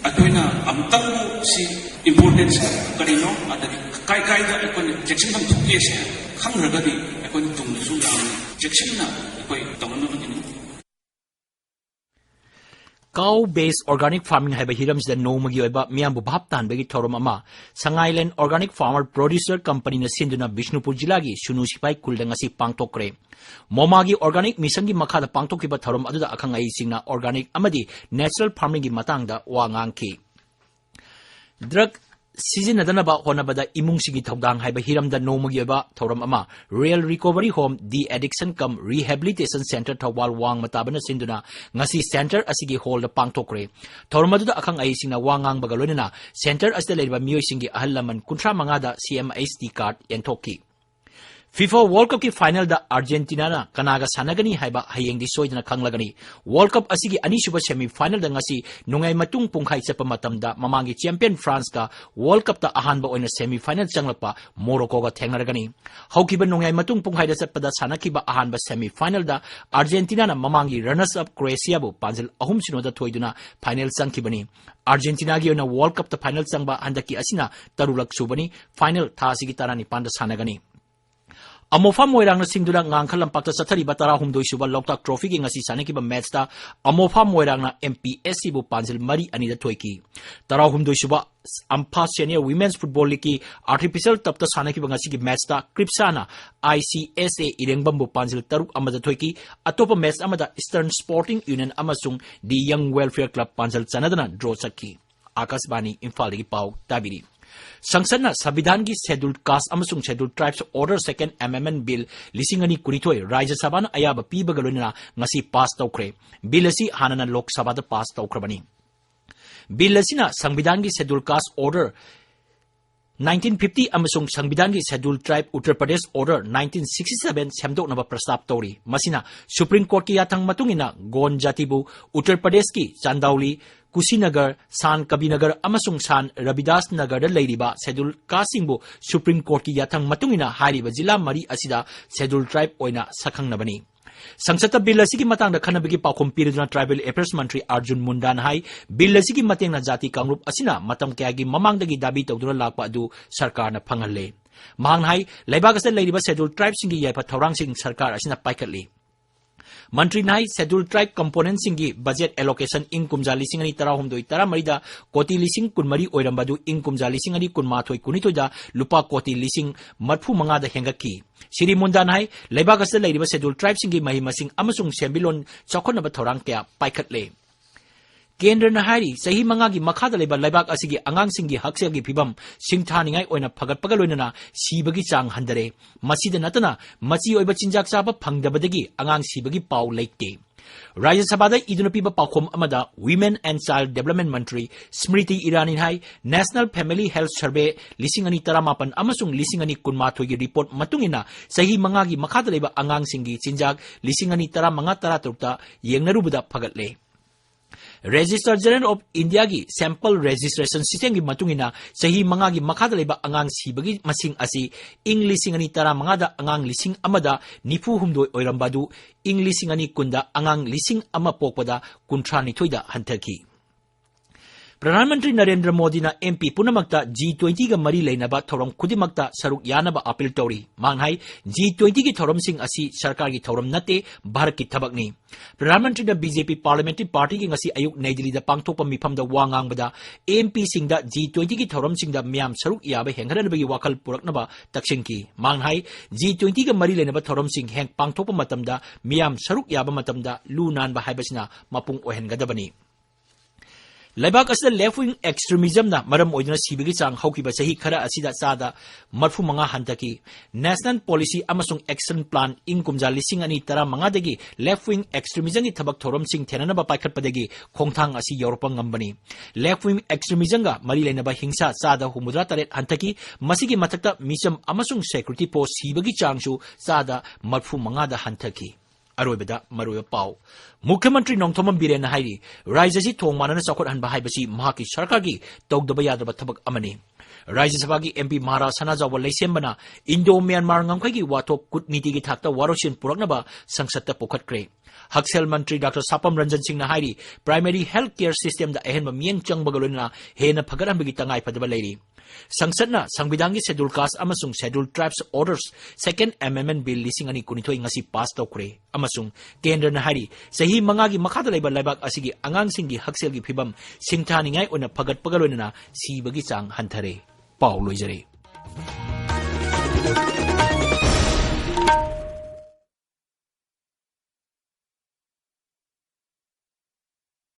ꯑꯩꯈꯣꯏꯅ ꯑꯃꯨꯛꯇꯪꯕꯨ ꯁꯤ importance ꯀꯔꯤꯅꯣ, ꯑꯗꯒꯤ ꯀꯥꯏ ꯀꯥꯏꯗ ꯑꯩꯈꯣꯏꯅ ꯆꯦꯛꯁꯤꯟꯐꯝ ꯊꯣꯛꯀꯦꯁꯦ ꯈꯪꯈ꯭ꯔꯒꯗꯤ ꯑꯩꯈꯣꯏꯅ ꯇꯨꯡꯗꯁꯨ ꯌꯥꯝꯅ ꯆꯦꯛꯁꯤꯟꯅ ꯑꯩꯈꯣꯏ ꯇꯧꯅꯅꯕꯒꯤꯅꯤ꯫ Cow based organic farming ꯍꯥꯏꯕ ꯍꯤꯔꯝꯁꯤꯗ ꯅꯣꯡꯃꯒꯤ ꯑꯣꯏꯕ ꯃꯤꯌꯥꯝꯕꯨ ꯚꯥꯞ ꯇꯥꯍꯟꯕꯒꯤ ꯊꯧꯔꯝ ꯑꯃ ꯁꯉꯥꯏꯂꯦꯟ Organic Farmer Producer Companyꯅ ꯁꯤꯟꯗꯨꯅ ꯕꯤꯁꯅꯨꯄꯨꯔ ꯖꯤꯂꯥꯒꯤ ꯁꯨꯅꯨ ꯁꯤꯄꯥꯏ ꯈꯨꯜꯗ ꯉꯁꯤ ꯄꯥꯡꯊꯣꯛꯈ꯭ꯔꯦ꯫ ꯃꯣꯃꯥꯒꯤ organic missionꯒꯤ ꯃꯈꯥꯗ ꯄꯥꯡꯊꯣꯛꯈꯤꯕ ꯊꯧꯔꯝ ꯑꯗꯨꯗ ꯑꯈꯪ ꯑꯍꯩꯁꯤꯡꯅ organic ꯑꯃꯗꯤ natural farmingꯒꯤ ꯃꯇꯥꯡꯗ ꯋꯥ ꯉꯥꯡꯈꯤ꯫ Drug ꯁꯤꯖꯤꯟꯅꯗꯅꯕ ꯍꯣꯠꯅꯕꯗ ꯏꯃꯨꯡꯁꯤꯡꯒꯤ ꯊꯧꯗꯥꯡ ꯍꯥꯏꯕ ꯍꯤꯔꯝꯗ ꯅꯣꯡꯃꯒꯤ ꯑꯣꯏꯕ ꯊꯧꯔꯝ ꯑꯃ Real Recovery Home De-Addiction cum Rehabilitation Centre Thoubal ꯋꯥꯡꯃ ꯇꯥꯕꯅ ꯁꯤꯟꯗꯨꯅ ꯉꯁꯤ centre ꯑꯁꯤꯒꯤ hallꯗ ꯄꯥꯡꯊꯣꯛꯈ꯭ꯔꯦ꯫ ꯊꯧꯔꯝ ꯑꯗꯨꯗ ꯑꯈꯪ ꯑꯍꯩꯁꯤꯡꯅ ꯋꯥ ꯉꯥꯡꯕꯒ ꯂꯣꯏꯅꯅ centre ꯑꯁꯤꯗ ꯂꯩꯔꯤꯕ ꯃꯤꯑꯣꯏꯁꯤꯡꯒꯤ ꯑꯍꯜ ꯂꯃꯟ ꯀꯨꯟꯊ꯭ꯔꯥ ꯃꯉꯥꯗ C M H D card ꯌꯦꯟꯊꯣꯛꯈꯤ꯫ FIFA World Cupꯀꯤ finalꯗ Argentinaꯅ ꯀꯅꯥꯒ ꯁꯥꯟꯅꯒꯅꯤ ꯍꯥꯏꯕ ꯍꯌꯦꯡꯗꯤ ꯁꯣꯏꯗꯅ ꯈꯪꯂꯒꯅꯤ꯫ World Cup ꯑꯁꯤꯒꯤ ꯑꯅꯤꯁꯨꯕ semi finalꯗ ꯉꯁꯤ ꯅꯣꯡꯌꯥꯏ ꯃꯇꯨꯡ ꯄꯨꯡꯈꯥꯏ ꯆꯠꯄ ꯃꯇꯝꯗ ꯃꯃꯥꯡꯒꯤ champion Franceꯀ World Cupꯇ ꯑꯍꯥꯟꯕ ꯑꯣꯏꯅ semi final ꯆꯪꯂꯛꯄ Moroccoꯒ ꯊꯦꯡꯅꯔꯒꯅꯤ꯫ ꯍꯧꯈꯤꯕ ꯅꯣꯡꯌꯥꯏ ꯃꯇꯨꯡ ꯄꯨꯡꯈꯥꯏꯗ ꯆꯠꯄꯗ ꯁꯥꯟꯅꯈꯤꯕ ꯑꯍꯥꯟꯕ semi finalꯗ Argentinaꯅ ꯃꯃꯥꯡꯒꯤ runners up Croatiaꯕꯨ ꯄꯥꯟꯖꯤꯜ ꯑꯍꯨꯝ ꯁꯤꯅꯣꯗ ꯊꯣꯏꯗꯨꯅ final ꯆꯪꯈꯤꯕꯅꯤ꯫ Argentinaꯒꯤ ꯑꯣꯏꯅ World Cupꯇ final ꯆꯪꯕ ꯍꯟꯗꯛꯀꯤ ꯑꯁꯤꯅ ꯇꯔꯨꯛꯂꯛ ꯁꯨꯕꯅꯤ꯫ Final ꯊꯥ ꯑꯁꯤꯒꯤ ꯇꯔꯥꯅꯤꯄꯥꯟꯗ ꯁꯥꯟꯅꯒꯅꯤ꯫ ꯑꯃꯣꯐꯥ ꯃꯣꯏꯔꯥꯡꯅ ꯁꯤꯡꯗꯨꯅ ꯉꯥꯡꯈ ꯂꯝꯄꯥꯛꯇ ꯆꯠꯊꯔꯤꯕ ꯇꯔꯥꯍꯨꯝꯗꯣꯏ ꯁꯨꯕ ꯂꯣꯛꯇꯥꯛ Trophyꯒꯤ ꯉꯁꯤ ꯁꯥꯟꯅꯈꯤꯕ matchꯇ ꯑꯃꯣꯐꯥ ꯃꯣꯏꯔꯥꯡꯅ M P S Cꯕꯨ ꯄꯥꯟꯖꯤꯜ ꯃꯔꯤ ꯑꯅꯤꯗ ꯊꯣꯏꯈꯤ꯫ ꯇꯔꯥꯍꯨꯝꯗꯣꯏ ꯁꯨꯕ ꯑꯝꯐꯥ Senior Women's Football Leagueꯀꯤ artificial turfꯇ ꯁꯥꯟꯅꯈꯤꯕ ꯉꯁꯤꯒꯤ matchꯇ ꯀ꯭ꯔꯤꯞꯁꯥꯅ I C S A ꯏꯔꯦꯡꯕꯝꯕꯨ ꯄꯥꯟꯖꯤꯜ ꯇꯔꯨꯛ ꯑꯃꯗ ꯊꯣꯏꯈꯤ꯫ ꯑꯇꯣꯞꯄ match ꯑꯃꯗ Eastern Sporting Union ꯑꯃꯁꯨꯡ The Young Welfare Club ꯄꯥꯟꯖꯤꯜ ꯆꯟꯅꯗꯅ draw ꯆꯠꯈꯤ꯫ ꯑꯥꯀꯥꯁꯕꯥꯅꯤ ꯏꯝꯐꯥꯜꯗꯒꯤ ꯄꯥꯎ ꯇꯥꯕꯤꯔꯤ꯫ ꯁꯪꯁꯠꯅ ꯁꯪꯕꯤꯙꯥꯟꯒꯤ Scheduled Caste ꯑꯃꯁꯨꯡ Scheduled Tribes Order Second Amendment Bill ꯂꯤꯁꯤꯡ ꯑꯅꯤ ꯀꯨꯟꯅꯤꯊꯣꯏ ꯔꯥꯖ꯭ꯌ ꯁꯚꯥꯅ ꯑꯌꯥꯕ ꯄꯤꯕꯒ ꯂꯣꯏꯅꯅ ꯉꯁꯤ pass ꯇꯧꯈ꯭ꯔꯦ꯫ Bill ꯑꯁꯤ ꯍꯥꯟꯅꯅ ꯂꯣꯛ ꯁꯚꯥꯗ pass ꯇꯧꯈ꯭ꯔꯕꯅꯤ꯫ Bill ꯑꯁꯤꯅ ꯁꯪꯕꯤꯙꯥꯟꯒꯤ Scheduled Caste Order nineteen fifty ꯑꯃꯁꯨꯡ ꯁꯪꯕꯤꯙꯥꯟꯒꯤ Scheduled Tribe Uttar Pradesh Order nineteen sixty seven ꯁꯦꯝꯗꯣꯛꯅꯕ ꯄ꯭ꯔꯁꯇꯥꯞ ꯇꯧꯔꯤ꯫ ꯃꯁꯤꯅ Supreme Courtꯀꯤ ꯌꯥꯊꯪ ꯃꯇꯨꯡ ꯏꯟꯅ ꯒꯣꯟ ꯖꯥꯇꯤꯕꯨ ꯎꯠꯇꯔ ꯄ꯭ꯔꯗꯦꯁꯀꯤ ꯆꯥꯟꯗꯥꯎꯂꯤ, ꯀꯨꯁꯤꯅꯒꯔ, ꯁꯥꯟ ꯀꯕꯤꯅꯒꯔ ꯑꯃꯁꯨꯡ ꯁꯥꯟ ꯔꯕꯤꯗꯥꯁ ꯅꯒꯔꯗ ꯂꯩꯔꯤꯕ Scheduled Casteꯁꯤꯡꯕꯨ Supreme Courtꯀꯤ ꯌꯥꯊꯪ ꯃꯇꯨꯡ ꯏꯟꯅ ꯍꯥꯏꯔꯤꯕ ꯖꯤꯂꯥ ꯃꯔꯤ ꯑꯁꯤꯗ Scheduled Tribe ꯑꯣꯏꯅ ꯁꯛꯈꯪꯅꯕꯅꯤ꯫ ꯁꯪꯁꯠꯇ Bill ꯑꯁꯤꯒꯤ ꯃꯇꯥꯡꯗ ꯈꯟꯅꯕꯒꯤ ꯄꯥꯎꯈꯨꯝ ꯄꯤꯔꯗꯨꯅ Tribal Affairs ꯃꯟꯇ꯭ꯔꯤ ꯑꯥꯔꯖꯨꯟ ꯃꯨꯟꯗꯥꯅ ꯍꯥꯏ, Bill ꯑꯁꯤꯒꯤ ꯃꯇꯦꯡꯅ ꯖꯥꯇꯤ ꯀꯥꯡꯂꯨꯞ ꯑꯁꯤꯅ ꯃꯇꯝ ꯀꯌꯥꯒꯤ ꯃꯃꯥꯡꯗꯒꯤ ꯗꯥꯕꯤ ꯇꯧꯗꯨꯅ ꯂꯥꯛꯄ ꯑꯗꯨ ꯁꯔꯀꯥꯔꯅ ꯐꯪꯍꯜꯂꯦ꯫ ꯃꯍꯥꯛꯅ ꯍꯥꯏ, ꯂꯩꯕꯥꯛ ꯑꯁꯤꯗ ꯂꯩꯔꯤꯕ Scheduled Tribeꯁꯤꯡꯒꯤ ꯌꯥꯏꯐ ꯊꯧꯔꯥꯡꯁꯤꯡ ꯁꯔꯀꯥꯔ ꯑꯁꯤꯅ ꯄꯥꯏꯈꯠꯂꯤ꯫ ꯃꯟꯇ꯭ꯔꯤꯅ ꯍꯥꯏ, Scheduled Tribe componentꯁꯤꯡꯒꯤ budget allocation ꯏꯪ ꯀꯨꯝꯖꯥ ꯂꯤꯁꯤꯡ ꯑꯅꯤ ꯇꯔꯥꯍꯨꯝꯗꯣꯏ ꯇꯔꯥꯃꯔꯤꯗ ꯀꯣꯇꯤ ꯂꯤꯁꯤꯡ ꯀꯨꯟꯃꯔꯤ ꯑꯣꯏꯔꯝꯕ ꯑꯗꯨ ꯏꯪ ꯀꯨꯝꯖꯥ ꯂꯤꯁꯤꯡ ꯑꯅꯤ ꯀꯨꯟꯃꯥꯊꯣꯏ ꯀꯨꯟꯅꯤꯊꯣꯏꯗ ꯂꯨꯄꯥ ꯀꯣꯇꯤ ꯂꯤꯁꯤꯡ ꯃꯔꯤꯐꯨ ꯃꯉꯥꯗ ꯍꯦꯟꯒꯠꯈꯤ꯫ ꯁ꯭ꯔꯤ ꯃꯨꯟꯗꯥꯅ ꯍꯥꯏ, ꯂꯩꯕꯥꯛ ꯑꯁꯤꯗ ꯂꯩꯔꯤꯕ Scheduled Tribeꯁꯤꯡꯒꯤ ꯃꯍꯩ ꯃꯁꯤꯡ ꯑꯃꯁꯨꯡ ꯁꯦꯟꯃꯤꯠꯂꯣꯟ ꯆꯥꯎꯈꯠꯅꯕ ꯊꯧꯔꯥꯡ ꯀꯌꯥ ꯄꯥꯏꯈꯠꯂꯦ꯫ ꯀꯦꯟꯗ꯭ꯔꯅ ꯍꯥꯏꯔꯤ, ꯆꯍꯤ ꯃꯉꯥꯒꯤ ꯃꯈꯥꯗ ꯂꯩꯕ ꯂꯩꯕꯥꯛ ꯑꯁꯤꯒꯤ ꯑꯉꯥꯡꯁꯤꯡꯒꯤ ꯍꯛꯁꯦꯜꯒꯤ ꯐꯤꯕꯝ ꯁꯤꯡꯊꯥꯅꯤꯡꯉꯥꯏ ꯑꯣꯏꯅ ꯐꯒꯠꯄꯒ ꯂꯣꯏꯅꯅ ꯁꯤꯕꯒꯤ ꯆꯥꯡ ꯍꯟꯊꯔꯦ꯫ ꯃꯁꯤꯗ ꯅꯠꯇꯅ, ꯃꯆꯤ ꯑꯣꯏꯕ ꯆꯤꯟꯖꯥꯛ ꯆꯥꯕ ꯐꯪꯗꯕꯗꯒꯤ ꯑꯉꯥꯡ ꯁꯤꯕꯒꯤ ꯄꯥꯎ ꯂꯩꯇꯦ꯫ ꯔꯥꯖ꯭ꯌ ꯁꯚꯥꯗ ꯏꯗꯨꯅ ꯄꯤꯕ ꯄꯥꯎꯈꯨꯝ ꯑꯃꯗ Women and Child Development Mantri ꯁ꯭ꯃ꯭ꯔꯤꯇꯤ ꯏꯔꯥꯅꯤꯅ high, National Family Health Survey ꯂꯤꯁꯤꯡ ꯑꯅꯤ ꯇꯔꯥꯃꯥꯄꯟ ꯑꯃꯁꯨꯡ ꯂꯤꯁꯤꯡ ꯑꯅꯤ ꯀꯨꯟꯃꯥꯊꯣꯏꯒꯤ report ꯃꯇꯨꯡ ꯏꯟꯅ ꯆꯍꯤ ꯃꯉꯥꯒꯤ ꯃꯈꯥꯗ ꯂꯩꯕ ꯑꯉꯥꯡꯁꯤꯡꯒꯤ ꯆꯤꯟꯖꯥꯛ ꯂꯤꯁꯤꯡ ꯑꯅꯤ ꯇꯔꯥꯃꯉꯥ ꯇꯔꯥꯇꯔꯨꯛꯇ ꯌꯦꯡꯅꯔꯨꯕꯗ ꯐꯒꯠꯂꯦ꯫ Registrar General of Indiaꯒꯤ sample registration systemꯒꯤ ꯃꯇꯨꯡ ꯏꯟꯅ ꯆꯍꯤ ꯃꯉꯥꯒꯤ ꯃꯈꯥꯗ ꯂꯩꯕ ꯑꯉꯥꯡ ꯁꯤꯕꯒꯤ ꯃꯁꯤꯡ ꯑꯁꯤ ꯏꯪ ꯂꯤꯁꯤꯡ ꯑꯅꯤ ꯇꯔꯥꯃꯉꯥꯗ ꯑꯉꯥꯡ ꯂꯤꯁꯤꯡ ꯑꯃꯗ ꯅꯤꯐꯨ ꯍꯨꯝꯗꯣꯏ ꯑꯣꯏꯔꯝꯕ ꯑꯗꯨ ꯏꯪ ꯂꯤꯁꯤꯡ ꯑꯅꯤ ꯀꯨꯟꯗ ꯑꯉꯥꯡ ꯂꯤꯁꯤꯡ ꯑꯃ ꯄꯣꯛꯄꯗ ꯀꯨꯟꯊ꯭ꯔꯥ ꯅꯤꯊꯣꯏꯗ ꯍꯟꯊꯈꯤ꯫ ꯄ꯭ꯔꯙꯥꯟ ꯃꯟꯇ꯭ꯔꯤ ꯅꯔꯦꯟꯗ꯭ꯔ ꯃꯣꯗꯤꯅ MP ꯄꯨꯝꯅꯃꯛꯇ G twentyꯒ ꯃꯔꯤ ꯂꯩꯅꯕ ꯊꯧꯔꯝ ꯈꯨꯗꯤꯡꯃꯛꯇ ꯁꯔꯨꯛ ꯌꯥꯅꯕ appeal ꯇꯧꯔꯤ꯫ ꯃꯍꯥꯛꯅ ꯍꯥꯏ, G twentyꯒꯤ ꯊꯧꯔꯝꯁꯤꯡ ꯑꯁꯤ ꯁꯔꯀꯥꯔꯒꯤ ꯊꯧꯔꯝ ꯅꯠꯇꯦ, ꯚꯥꯔꯠꯀꯤ ꯊꯕꯛꯅꯤ꯫ ꯄ꯭ꯔꯙꯥꯟ ꯃꯟꯇ꯭ꯔꯤꯅ BJP Parliamentary Partyꯒꯤ ꯉꯁꯤ ꯑꯌꯨꯛ ꯅꯩ ꯗꯤꯜꯂꯤꯗ ꯄꯥꯡꯊꯣꯛꯄ ꯃꯤꯐꯝꯗ ꯋꯥ ꯉꯥꯡꯕꯗ, MPꯁꯤꯡꯗ G twentyꯒꯤ ꯊꯧꯔꯝꯁꯤꯡꯗ ꯃꯤꯌꯥꯝ ꯁꯔꯨꯛ ꯌꯥꯕ ꯍꯦꯟꯒꯠꯍꯟꯅꯕꯒꯤ ꯋꯥꯈꯜ ꯄꯨꯔꯛꯅꯕ ꯇꯛꯁꯤꯟꯈꯤ꯫ ꯃꯍꯥꯛꯅ ꯍꯥꯏ, G twentyꯒ ꯃꯔꯤ ꯂꯩꯅꯕ ꯊꯧꯔꯝꯁꯤꯡ ꯍꯦꯛ ꯄꯥꯡꯊꯣꯛꯄ ꯃꯇꯝꯗ ꯃꯤꯌꯥꯝ ꯁꯔꯨꯛ ꯌꯥꯕ ꯃꯇꯝꯗ ꯂꯨ ꯅꯥꯟꯕ ꯍꯥꯏꯕꯁꯤꯅ ꯃꯄꯨꯡ ꯑꯣꯏꯍꯟꯒꯗꯕꯅꯤ꯫ ꯂꯩꯕꯥꯛ ꯑꯁꯤꯗ left wing extremismꯅ ꯃꯔꯝ ꯑꯣꯏꯗꯨꯅ ꯁꯤꯕꯒꯤ ꯆꯥꯡ ꯍꯧꯈꯤꯕ ꯆꯍꯤ ꯈꯔ ꯑꯁꯤꯗ ꯆꯥꯗ ꯃꯔꯤꯐꯨ ꯃꯉꯥ ꯍꯟꯊꯈꯤ꯫ National Policy ꯑꯃꯁꯨꯡ Action Plan ꯏꯪ ꯀꯨꯝꯖꯥ ꯂꯤꯁꯤꯡ ꯑꯅꯤ ꯇꯔꯥꯃꯉꯥꯗꯒꯤ left wing extremismꯒꯤ ꯊꯕꯛ ꯊꯧꯔꯝꯁꯤꯡ ꯊꯦꯡꯅꯅꯕ ꯄꯥꯏꯈꯠꯄꯗꯒꯤ ꯈꯣꯡꯊꯥꯡ ꯑꯁꯤ ꯌꯧꯔꯛꯄ ꯉꯝꯕꯅꯤ꯫ Left wing extremismꯒ ꯃꯔꯤ ꯂꯩꯅꯕ ꯍꯤꯡꯁꯥ ꯆꯥꯗ ꯍꯨꯝꯐꯨꯇꯔꯥ ꯇꯔꯦꯠ ꯍꯟꯊꯈꯤ꯫ ꯃꯁꯤꯒꯤ ꯃꯊꯛꯇ ꯃꯤꯆꯝ ꯑꯃꯁꯨꯡ security force ꯁꯤꯕꯒꯤ ꯆꯥꯡꯁꯨ ꯆꯥꯗ ꯃꯔꯤꯐꯨ ꯃꯉꯥꯗ ꯍꯟꯊꯈꯤ꯫ ꯑꯔꯣꯏꯕꯗ ꯃꯔꯨꯑꯣꯏꯕ ꯄꯥꯎ꯫ ꯃꯨꯈ꯭ꯌ ꯃꯟꯇ꯭ꯔꯤ ꯅꯣꯡꯊꯣꯝꯕꯝ ꯕꯤꯔꯦꯟꯅ ꯍꯥꯏꯔꯤ, ꯔꯥꯖ꯭ꯌ ꯑꯁꯤ ꯊꯣꯡ ꯃꯥꯟꯅꯅ ꯆꯥꯎꯈꯠꯍꯟꯕ ꯍꯥꯏꯕꯁꯤ ꯃꯍꯥꯛꯀꯤ ꯁꯔꯀꯥꯔꯒꯤ ꯇꯧꯗꯕ ꯌꯥꯗ꯭ꯔꯕ ꯊꯕꯛ ꯑꯃꯅꯤ꯫ ꯔꯥꯖ꯭ꯌ ꯁꯚꯥꯒꯤ MP ꯃꯍꯥꯔꯥꯖ ꯁꯅꯥꯖꯥꯎꯕ ꯂꯩꯁꯦꯝꯕꯅ ꯏꯟꯗꯣ ꯃ꯭ꯌꯥꯟꯃꯥꯔ ꯉꯝꯈꯩꯒꯤ ꯋꯥꯊꯣꯛ ꯀꯨꯠꯅꯤꯇꯤꯒꯤ ꯊꯥꯛꯇ ꯋꯥꯔꯣꯏꯁꯤꯟ ꯄꯨꯔꯛꯅꯕ ꯁꯪꯁꯠꯇ ꯄꯨꯈꯠꯈ꯭ꯔꯦ꯫ ꯍꯛꯁꯦꯜ ꯃꯟꯇ꯭ꯔꯤ ꯗꯥꯛꯇꯔ ꯁꯥꯄꯝ ꯔꯟꯖꯟ ꯁꯤꯡꯅ ꯍꯥꯏꯔꯤ, primary health care system ꯗ ꯑꯍꯦꯟꯕ ꯃꯤꯠꯌꯦꯡ ꯆꯪꯕꯒ ꯂꯣꯏꯅꯅ ꯍꯦꯟꯅ ꯐꯒꯠꯍꯟꯕꯒꯤ ꯇꯉꯥꯏꯐꯗꯕ ꯂꯩꯔꯤ꯫ ꯁꯪꯁꯠꯅ ꯁꯪꯕꯤꯙꯥꯟꯒꯤ Scheduled Caste ꯑꯃꯁꯨꯡ Scheduled Tribes Orders, Second Amendment Bill ꯂꯤꯁꯤꯡ ꯑꯅꯤ ꯀꯨꯟꯅꯤꯊꯣꯏ ꯉꯁꯤ ꯄꯥꯁ ꯇꯧꯈ꯭ꯔꯦ, ꯑꯃꯁꯨꯡ ꯀꯦꯟꯗ꯭ꯔꯅ ꯍꯥꯏꯔꯤ, ꯆꯍꯤ ꯃꯉꯥꯒꯤ ꯃꯈꯥꯗ ꯂꯩꯕ ꯂꯩꯕꯥꯛ ꯑꯁꯤꯒꯤ ꯑꯉꯥꯡꯁꯤꯡꯒꯤ ꯍꯛꯁꯦꯜꯒꯤ ꯐꯤꯕꯝ ꯁꯤꯡꯊꯥꯅꯤꯡꯉꯥꯏ ꯑꯣꯏꯅ ꯐꯒꯠꯄꯒ ꯂꯣꯏꯅꯅ ꯁꯤꯕꯒꯤ ꯆꯥꯡ ꯍꯟꯊꯔꯦ꯫ ꯄꯥꯎ ꯂꯣꯏꯖꯔꯦ꯫